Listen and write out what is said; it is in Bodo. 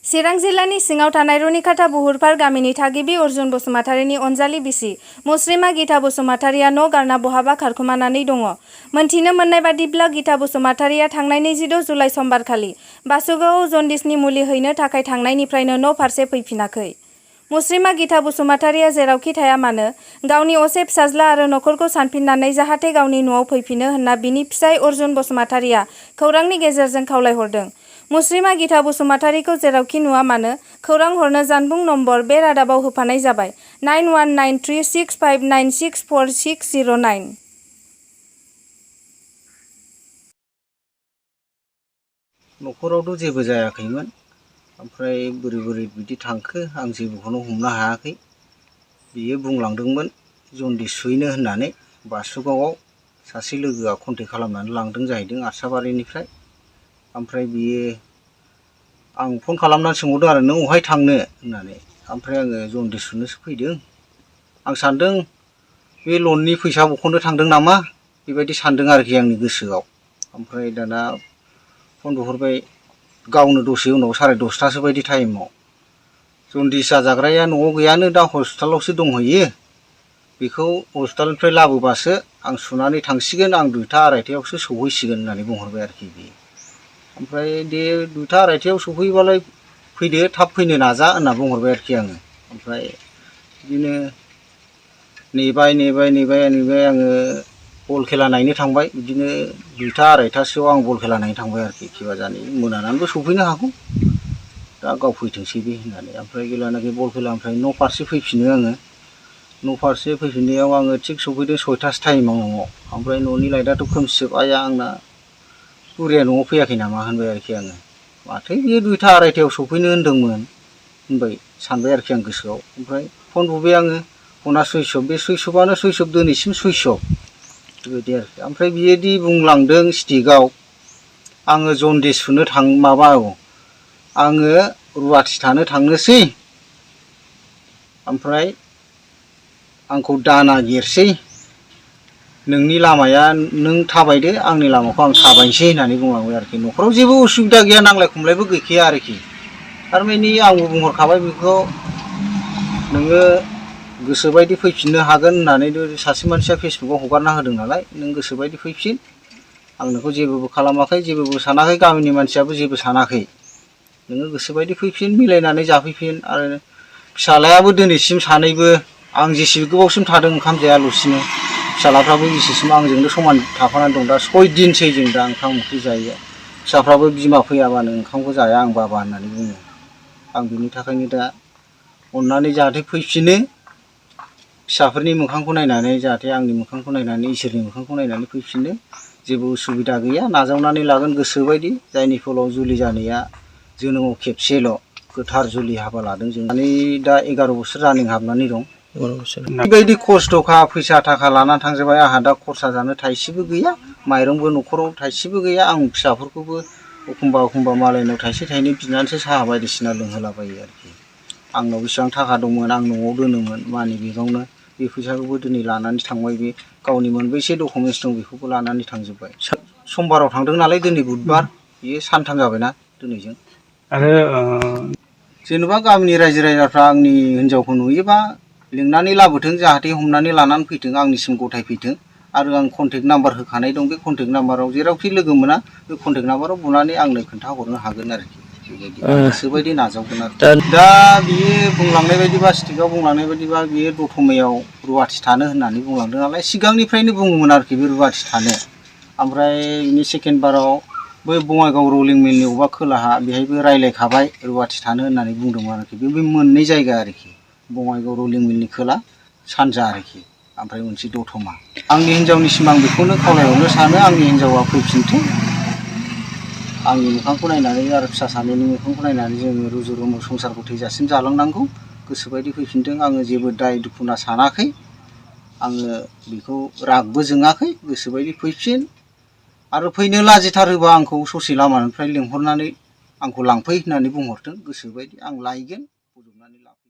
चिरां जिल्लानि सिङाव थानाय रुनिखाता बुहुरपार गामिनि थागिबि अर्जुन बसुमतारीनि अनजालि बिसि मुस्रिमा गीता बसुमतारीया न' गारना बहाबा खारखोमानानै दङ। मोनथिनो मोननाय बादिब्ला गीता बसुमतारीया थांनाय 26 जुलाइ समबारखालि बासुगावआव जन्दिसनि मुलि हैनो थाखाय थांनायनिफ्रायनो न' फारसे फैफिनाखै। मुस्रिमा गीता बसुमतारीया जेरावखि थाया मानो गावनि असे फिसाज्ला आरो नखरखौ सानफिननानै जाहाथे गावनि न'आव फैफिनो होनना बिनि फिसाय अर्जुन बसुमतारीया खौरांनि गेजेरजों खावलायहरदों। मुस्रिमा गीता बसुमतारीखौ जेरावखि नुवा मानो खौरां हरनो जानबुं नम्बर बे रादाबाव होफानाय जाबाय 919365964609। न'खरावथ' जेबो जायाखैमोन, ओमफ्राय बोरै बिदि थांखो आं जेबोखौनो हमनो हायाखै। बियो बुंलांदोंमोन जन्दिस सुहैनो होननानै बासुगावआव सासे लोगोआ कन्टेक्ट खालामनानै लांदों जाहैदों आरसाबारिनिफ्राय। ओमफ्राय बियो आं फन खालामनानै सोंहरदों आरो नों अहाय थांनो होननानै। ओमफ्राय आङो जन्दिस सुनोसो फैदों। आं सानदों बे लननि फैसा बख'नो थांदों नामा बेबायदि सानदों आरोखि आंनि गोसोआव। ओमफ्राय दाना फन बुहरबाय गावनो दसे उनाव 10:30 बायदि टाइमाव। जन्दिस जाजाग्राया न'आव गैयानो, दा हस्पिटालावसो दंहैयो। बेखौ हस्पिटालनिफ्राय लाबोबासो आं सुनानै थांसिगोन, आं 2टा 2:30 सौहैसिगोन होननानै बुंहरबाय आरोखि बियो। ओमफ्राय दे 2टा 2:30 सौफैबालाय फैदो, थाब फैनो नाजा होनना बुंहरबाय आरोखि आङो। ओमफ्राय बिदिनो नेबाय आङो बल खेला नायनो थांबाय। बिदिनो 2टा 2:30 आं बल खेला नायनो थांबाय आरोखि। खिबाजानि मोनानानैबो सौफैनो हागौ, दा गाव फैथोंसै बे होननानै। ओमफ्राय जेब्लानाखि बल खेलानिफ्राय न' फारसे फैफिनो आङो, न' फारसे फैफिननायाव आङो थिग सौफैदों 6टासो टाइमाव न'आव। ओमफ्राय न'नि लाइटआथ' खोमसिजोब। आया आंना बुरिया न'आव फैयाखै नामा होनबाय आरोखि आङो। माथो बियो 2टा 2:30 सौफैनो होनदोंमोन होनबाय सानबाय आरोखि आं गोसोआव। ओमफ्राय फन बुबाय आङो, फना सुइस अफ। बे सुइस अफआनो सुइस अफ, दिनैसिम सुइस अफ बेबायदि आरोखि। ओमफ्राय बियोदि बुंलांदों स्टिकआव आङो जन्दिस सुनो आङो रुवाथि थानो थांनोसै, ओमफ्राय आंखौ दा नागिरसै, नोंनि लामाया नों थाबायदो, आंनि लामाखौ आं थाबायनोसै होननानै बुंलांबाय आरोखि। न'खराव जेबो उसुबिदा गैया, नांलाय खमलायबो गैखाया आरोखि। थारमानि आंबो बुंहरखाबाय बेखौ, नोङो गोसोबायदि फैफिननो हागोन होननानै सासे मानसिया फेसबुकआव हगारना होदों नालाय, नों गोसोबायदि फैफिन, आं नोंखौ जेबोबो खालामाखै, जेबोबो सानाखै, गामिनि मानसियाबो जेबो सानाखै। नोङो गोसोबायदि फैफिन, मिलायनानै जाफैफिन। आरो फिसालायाबो दिनैसिम सानैबो आं जेसे गोबावसिम थादों ओंखाम जायालासिनो, फिसालाफ्राबो जेसेसिम आंजोंनो समान थाफानानै दं। दा 6 दिनसै जों दा ओंखाम ओंख्रि जायो। फिसाफ्राबो बिमा फैयाबानो ओंखामखौ जाया आं बाबा होननानै बुङो। आं बिनि थाखायनो दा अननानै जाहाथे फैफिनो, फिसाफोरनि मोखांखौ नायनानै, जाहाथे आंनि मोखांखौ नायनानै, इसोरनि मोखांखौ नायनानै फैफिनो। जेबो उसुबिदा गैया, नाजावनानै लागोन गोसोबायदि। जायनि फलाव जुलि जानाया जोनोमाव खेबसेल', गोथार जुलि हाबा लादों जों। दा 11 बोसोर रानिं हाबनानै दं। बेबायदि खस्थ'खा, फैसा थाखा लानानै थांजोबबाय। आंहा दा खरसा जानो थाइसेबो गैया, माइरंबो न'खराव थाइसेबो गैया। आं फिसाफोरखौबो एखमबा मालायनाव थाइसे थाइनै बिनानैसो साहा बायदिसिना लोंहोलाबायो आरोखि। आंनाव बेसेबां थाखा दंमोन, आं न'आव दोनोमोन मानि बेगावनो, बे फैसाखौबो दिनै लानानै थांबाय। बे गावनि मोनबैसे डकुमेन्टस दं बेखौबो लानानै थांजोब्बाय। समबाराव थांदों नालाय, दिनै बुधबार, बियो सानथाम जाबायना दिनैजों। आरो जेनेबा गामिनि रायजो राजाफ्रा आंनि हिनजावखौ नुयोबा लिंनानै लाबोथों, जाहाथे हमनानै लानानै फैथों, आंनिसिम गथायफैथों। आरो आं कन्टेक्ट नाम्बार होखानाय दं, बे कन्टेक्ट नाम्बाराव जेरावखि लोगो मोना बे कन्टेक्ट नाम्बाराव बुनानै आंनो खोन्थाहरनो हागोन आरोखि। बेबायदि गोसोबायदि नाजावगोन आरो। दा बियो बुंलांनाय बायदिबा, स्टिकआव बुंलांनाय बायदिबा, बियो दतमायाव रुवाथि थानो होननानै बुंलांदों नालाय, सिगांनिफ्रायनो बुङोमोन आरोखि बे रुवाथि थानो। ओमफ्राय बिनि सेकेन्ड बाराव बै बङाइगाव रलिं मिलनि अबेबा खोलाहा बेहायबो रायलायखाबाय रुवाथि थानो होननानै बुंदोंमोन आरोखि। बे मोननै जायगा आरोखि, बङाइगाव रलिं मिलनि खोला सानजा आरोखि, ओमफ्राय मोनसे दतमा। आंनि हिनजावनिसिम आं बेखौनो खावलायहरनो सानो, आंनि हिनजावा फैफिनथों। आंनि मोखांखौ नायनानै आरो फिसा सानैनि मोखांखौ नायनानै जोङो रुजु रुमु संसारखौ थैजासिम जालांनांगौ। गोसोबायदि फैफिनथों। आङो जेबो दाय दुखुना सानाखै, आङो बेखौ रागबो जोङाखै। गोसोबायदि फैफिन, आरो फैनो लाजिथारोबा आंखौ ससे लामानिफ्राय लिंहरनानै आंखौ लांफै होननानै बुंहरथों। गोसोबायदि आं लायगोन, बजबनानै लाबोगोन।